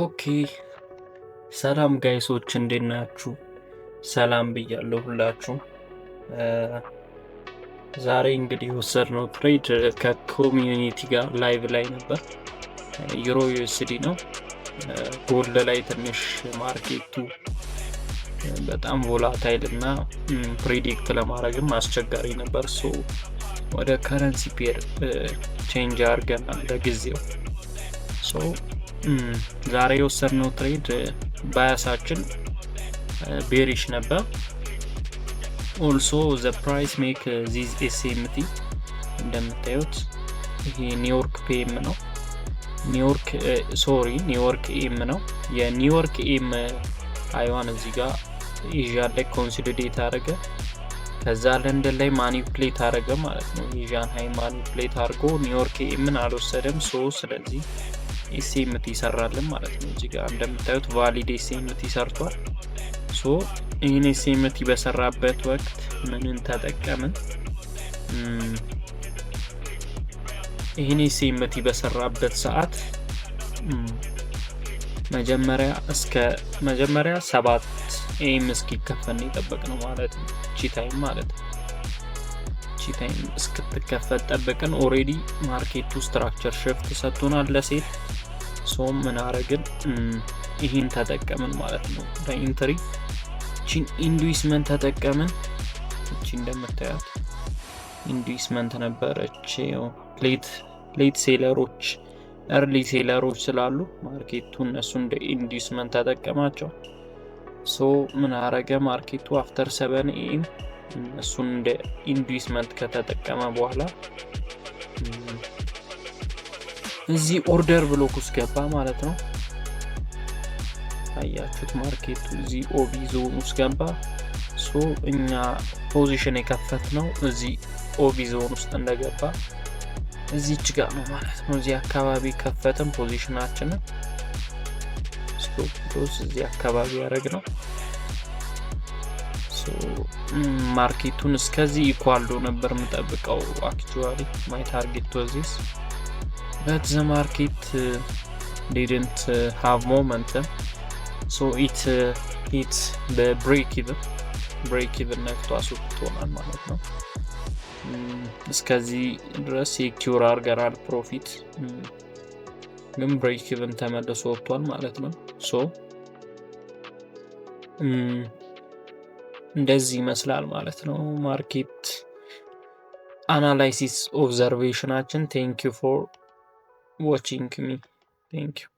Okay፣ ሰላም guys ኦች፣ እንዴት ናችሁ? ሰላም ብያለሁ ሁላችሁ። ዛሬ እንግዲህ የወሰድነው trade ከ community ጋር live ላይ ነበር። Euro USD ነው። Gold ላይ ትንሽ market ኡ በጣም volatile እና predict ለማድረግም አስቸጋሪ ነበር። So ወደ currency pair change አድርገናል ለጊዜው። So ዛሬ የወሰድነው trade bias ኣችን bearish ነበር። Also, the price make this SMT። እንደምታዩት ይሄ ኒውዮርክ PM ነው። ኒውዮርክ፣ sorry፣ ኒውዮርክ AM ነው። የኒውዮርክ AM high ዋን እዚህ ጋር Asian ላይ consolidate አደረገ። ከዛ ለንደን ላይ manipulate አደረገ ማለት ነው። Asian high manipulate አድርጎ ኒውዮርክ AM ን አልወሰደም። So ስለዚህ SMT ይሰራልን ማለት ነው። እዚህ ጋር እንደምታዩት valid SMT ሰርቷል። So ይህን SMT በሰራበት ወቅት ምንን ተጠቀምን? ይህን SMT በሰራበት ሰዓት መጀመሪያ እስከ መጀመሪያ 7 AM እስኪከፈት የጠበቅነው ማለት ነው። ቺ time ማለት ነው። ቺ time እስክትከፈት ጠበቅን። Already market ኡ structure shift ሰጥቶናል ለ sell። So ምን አረግን? ይህን ተጠቀምን ማለት ነው። ለ entry ቺን inducement ተጠቀምን። እቺ እንደምታያት inducement ነበረች። Late seller ኦች፣ early seller ኦች ስላሉ market ኡ እነሱ እንደ inducement ተጠቀማቸው። So ምን አረገ market ኡ? After 7 AM እነሱን እንደ inducement ከተጠቀመ በኋላ እዚህ order block ውስጥ ገባ ማለት ነው። አያችሁት? Market ኡ እዚህ OB zone ውስጥ ገባ። So እኛ position የከፈትነው እዚህ OB zone ውስጥ እንደገባ እዚች ጋር ነው ማለት ነው። እዚህ አካባቢ ከፈትን position ኣችንን፣ stop loss እዚህ አካባቢ ያደረግነው። Market ኡን እስከዚህ equal low ነበር የምጠብቀው። Actually, my target was this, but the market didn't have momentum, so it hit በ break even። Break even ነክቶ አስወጥቶናል ማለት ነው። እስከዚህ ድረስ secure አድርገናል profit፣ ግን break even ተመልሶ ወጥቷል ማለት ነው። So እንደዚህ ይመስላል ማለት ነው market analysis observation ኣችን። Thank you for watching me. Thank you.